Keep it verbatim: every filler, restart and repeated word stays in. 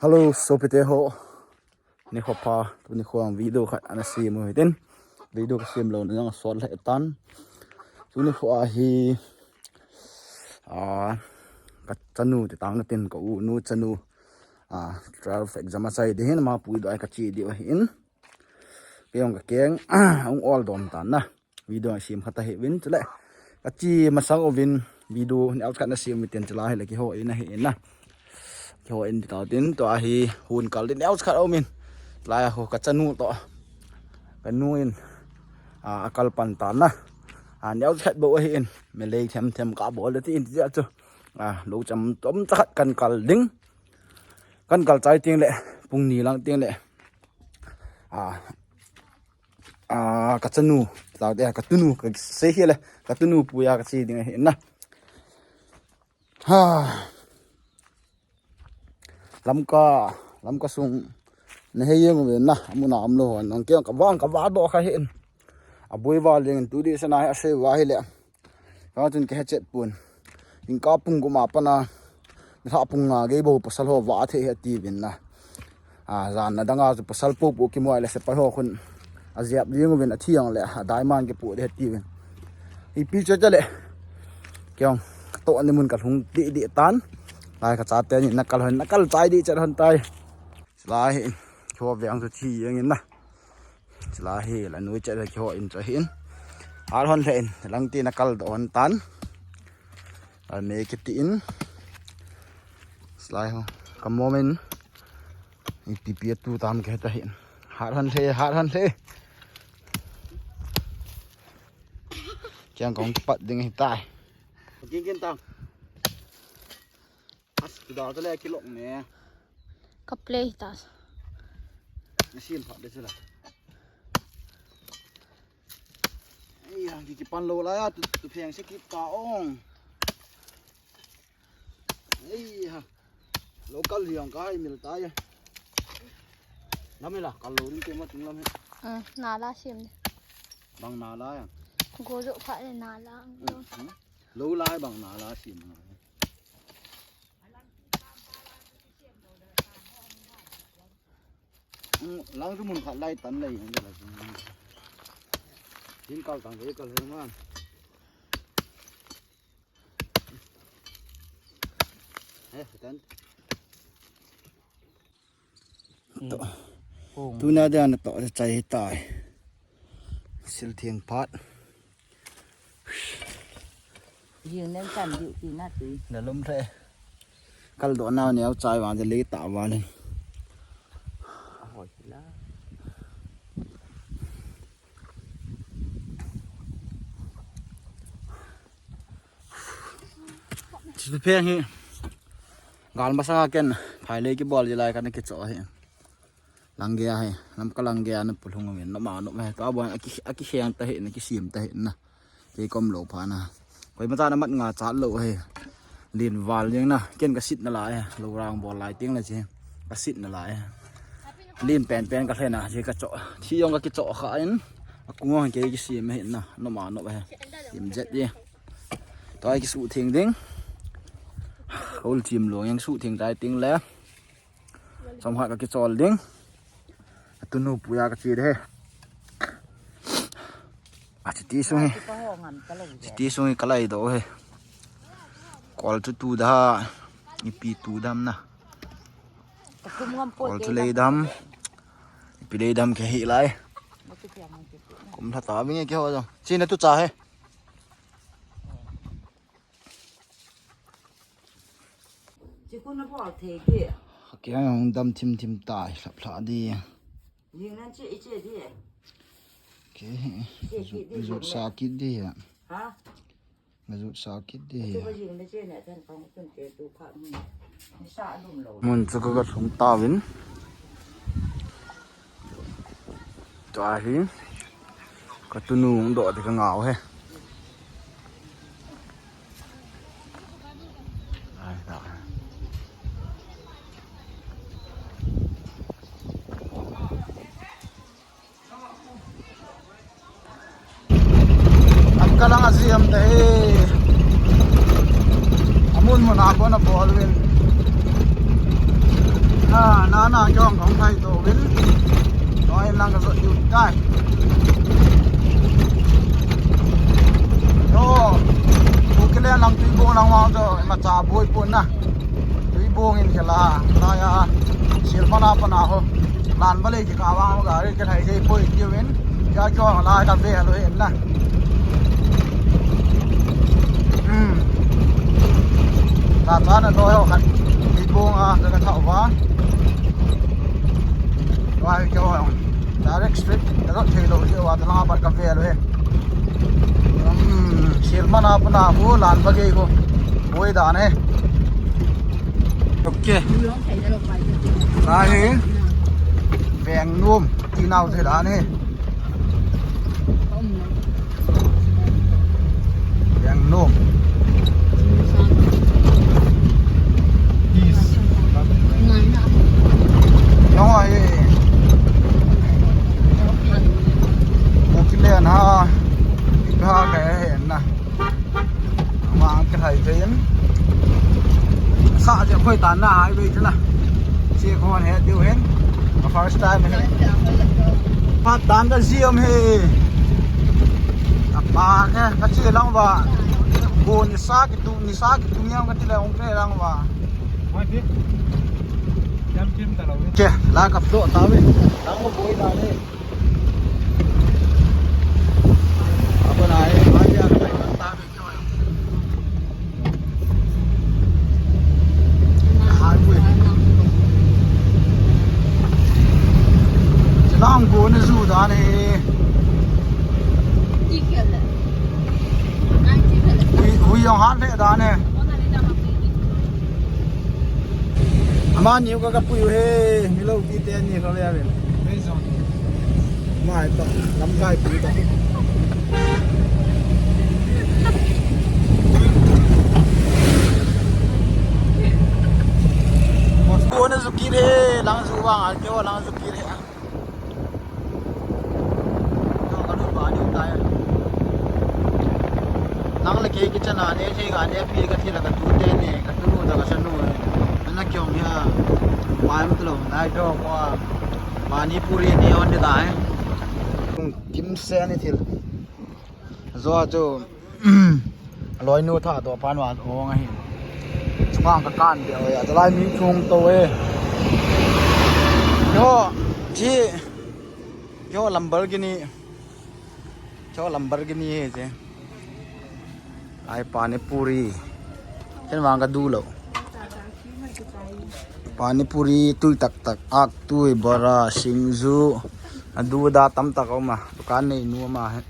Hello, sopite ho. Nikho pha, tuni kho a video khat ana sem u hitin. Video kasem louna jong asot lheh tan. Tuni kho a hi, ah, kachanu ti tang tin, ka u nu chanu, ah, twelve exam achai ding ahin, ama puidoh a kache diu ahin. Kei jong kakeng ahung ol dom tan na. Video asem khat ahi uvin chule, kache masang uvin video neokhat ana sem u hitin, chule hile keiho in ahi in na. Keiho in ti tautin, tua hi hung kal ding neokhat aum in. Chule ho kachanu toh, kanu in, ah, akal pan tan na. Ah, neokhat bou ahi in. Melei them them kabol le ti in ti chu. Ah, lou cham chom chakhat kan kal ding. Kan kal chai teng le, pung ni lang teng le, ah, ah, kachanu, tau te, katunu, kasei hile, katunu puiya kache ding ahi na. Ha. Lamka, Lamka sung nahei jeng uvin na, amun a umlou hon, nang kei kavang kavadoh kha ahin. Aboi val jeng in, tu di sana hi asei uva hile. Kachun kahe chet pon. Jingkah pung gup a pat a, nilhah pung nga gei bou pasal ho vah thei ahi atiuvin na. Ah, jan na dang a chu pasal popo kimu a le sepai ho khun ajep jeng uvin, athi jong le adai man kipoh ding ahi atiuvin. Ipi chu chule, kei jong katoh ni mun kalhung deh deh tan. Lai kachate ni nakal hon, nakal chai deh chet hon tai. Chule hi, keiho veng chu thi jeng in na. Chule hi, la nui chet le keiho in chu ahi in. Hat hon lheh in, lang tin akal doh hon tan. Al me kiti in. Chule ho, ka moment. Ipi pi atu tam kahe ta hin. Hat hon lheh, hat hon lheh. Kei jong kong pat ding ahi tai. Kin kin tang. As, kidal ta le kilok ne. Ka play ta. Nasim phat de chula. Ei, ha, ki, kipan lou lai a, tu, tu pheng se kit ta ong. Ei, ha. Lou kal liang ka hai mil ta ya. Lam la, kal lou ding te ma ting lam he. Hmm, nala sim ni. Bang nala ya. Go jo phat le nala. Hmm, hmm. Lou lai bang nala sim na. Lang chu mun khat lai tan lai ang la. Tin kal tang ve kal he man. He tan. To. Tuna dia na to chai tai. Sil thiang phat. Jing nem chan diu ti na ti. Na lum the. Kal doh na neo chai vang de le ta vang le. Ahoi la. Chu pheng hi. Gal masanga ken phai le kibol ji lai kana kicho hi. Lang gei a hi, Lamka lang gei a na pulhung uvin, noma noma hi, tua bon aki, aki kheng ta hi, na kisim ta hi na. Kei kom lou pha na. Koima chan amat nga chat lou hi. Lin val jeng na, ken ka sit na lai, lou rang bol lai teng la chi. Ka sit na lai. Lin pen pen ka lhena, chi ka cho. Thi jong ka kicho kha in. Akung jong kei kisim hi na, noma noma hi. Sim jet ji. Tua kisu theng ding. Kol chim lo jeng su theng tai teng le. Chomkhat ka kichol ding. Atunu puiya kache ding ahi. A, chiti sung hi. Chiti sung hi kalai doh ahi. Kol chu tu da. Ipi tu dam na. Kol chu lei dam. Ipi lei dam kahe lai. Kum lha ta vinge keiho jong. Chi na tu cha he. Chi kun na bol thei di. Kei hung dam thim thim tai, lhap lha di. Jing nan che, i che di. Kei. Che kit di, jut sa kit di. Ha? Jut sa kit di. Chu ka jing na che na chan kong tun che tu kha. Ni sa lum lo. Mun chu ka lhung tauvin. Tua hi, ka tunu hung doh ti ka ngau he. Ai, ta. Lamka lang a jam te hi. Amun mun a kon a bol uvin. Ah, nana jong kong thai to win. Oi lang ka zot diu tai. Yo, Bukile lang Tuibong lang vang to, ima cha boi pon na. Tuibong in kila, la ya, sil mana pana ho. Lan ba le ki ka vang ga re ke thai je poi diu win. Ka cho la ka ve lo hen na. Hmm. Ta ta na to yo khat. Tuibong a ka ka thau va. Wa cho yo. Direct straight. Ka thei lo je wa ta la ba ka ve lo he. Hmm. Sil mana pana ho lan ba ge ko. Boi da ne. Okay. Tahi. Veng nom. Ti nau thei da ne. Veng nom. Nong ai. Bukile na. Ka ka hen na. Mang ka thai thai in. Sa je khoi tan na highway chu na. Che khon he diu hen. A first time he. Phat dan da ziam he. A pa ke ka che lang ba. Go ni sa ki tu ni sa ki tu niam ka ti le ong ke lang ba. Mai pi. Jam kim ta lo. Che la kap do ta ve. Lang ko boi da le. Apa na he. Mai ya ka ta ve. Highway. Chilang go na zu dan he. Hui, hui jong han le dan he. Ama niu ka ka pui u he, mi lo ki te ni ka le ya ve. Mai ta, lamkai pi ta. Ko na zu ki le, lang zu wang a, ke wa lang zu ki le. Nang le kei kichana ne, thei ga ne, pi ka thila ka tu te ne, ka tu nu da ka sa nu ne. Ana kyong ya, pai mu lo, nai to ko, Pani puri ne on de dai. Kim se ni thil. Zo chu, loi nu tha to pan wa ong ahi. Chuma ka kan de o ya, lai mi chung to e. Yo, chi, yo Lamborghini. Cho Lamborghini he che. Ai pani puri. Chen vang ka du lo. Pani puri tui tak tak, ak tui, bora, singju. Adu da tam tak a um a. Dukan nei nu ama he.